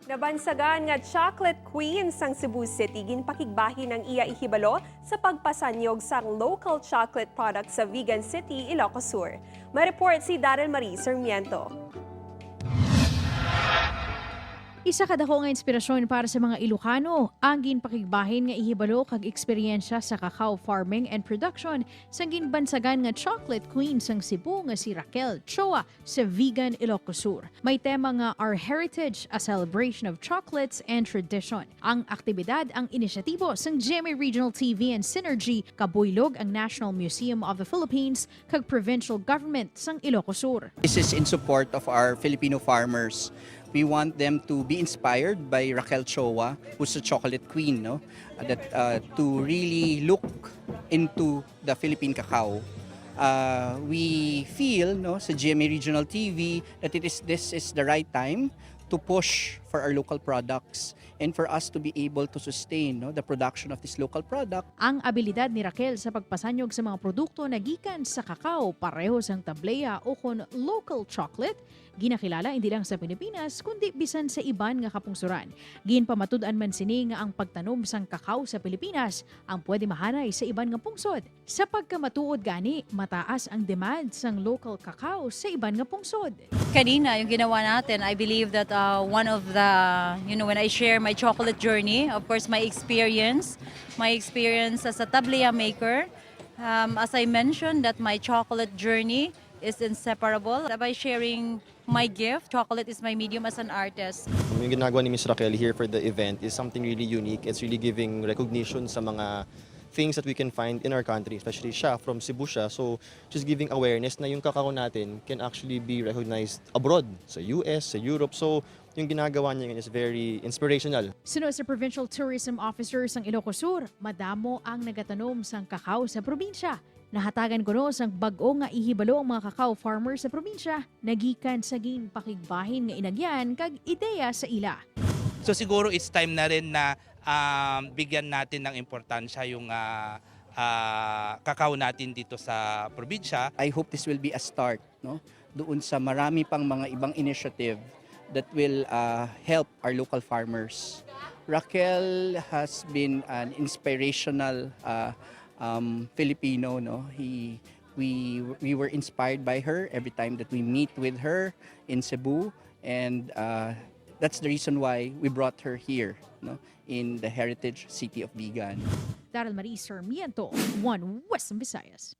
Nabansagan nga Chocolate Queen sang Cebu City, ginpakigbahin ang iya ihibalo sa pagpasanyog sang local chocolate product sa Vigan City, Ilocos Sur. May report si Daryl Marie Sarmiento. Isa ka dako nga inspirasyon para sa mga Ilocano ang ginpakigbahin nga ihibalo kag eksperyensya sa cacao farming and production sang ginbansagan nga Chocolate Queen sang Cebu nga si Raquel Choa sa Vigan, Ilocos Sur. May tema nga "Our Heritage, a Celebration of Chocolates and Tradition." Ang aktibidad ang inisyatibo sang GMA Regional TV and Synergy, kabuylog ang National Museum of the Philippines kag Provincial Government sang Ilocos Sur. This is in support of our Filipino farmers. We want them to be inspired by Raquel Choa, who's a chocolate queen, no? That to really look into the Philippine cacao. We feel, no, sa GMA Regional TV that it is this is the right time to push for our local products and for us to be able to sustain, no, the production of this local product. Ang abilidad ni Raquel sa pagpasanyog sa mga produkto na gikan sa kakao pareho sang tablea o kon local chocolate, ginakilala hindi lang sa Pilipinas kundi bisan sa iban nga kapungsuran. Ginpamatud-an man sini nga ang pagtanom sang kakao sa Pilipinas ang pwede mahanay sa iban nga pungsod. Sa pagkamatuod gani, mataas ang demand sang local cacao sa iban nga pungsod. Kanina, yung ginawa natin, I believe that one of the, when I share my chocolate journey, of course, my experience as a tablea maker, as I mentioned, that my chocolate journey is inseparable. By sharing my gift, chocolate is my medium as an artist. Yung ginagawa ni Miss Raquel here for the event is something really unique. It's really giving recognition sa mga things that we can find in our country, especially siya, from Cebu siya. So, just giving awareness na yung kakao natin can actually be recognized abroad, sa US, sa Europe. So, yung ginagawa niya ngayon is very inspirational. Sunod sa Provincial Tourism Officer sang Ilocos Sur, madamo ang nagatanom sang kakao sa probinsya. Nahatagan kuno sang bag-o nga ihibalo ang mga kakao farmer sa probinsya, nagikan sa ginpakigbahin nga inagyan kag ideya sa ila. So siguro it's time na rin na bigyan natin ng importansya yung kakao natin dito sa probinsya. I hope this will be a start, no, doon sa marami pang mga ibang initiative that will help our local farmers. Raquel has been an inspirational Filipino, no. He we were inspired by her every time that we meet with her in Cebu, and that's the reason why we brought her here, no, in the heritage city of Vigan. Daryl Marie Sarmiento, One Western Visayas.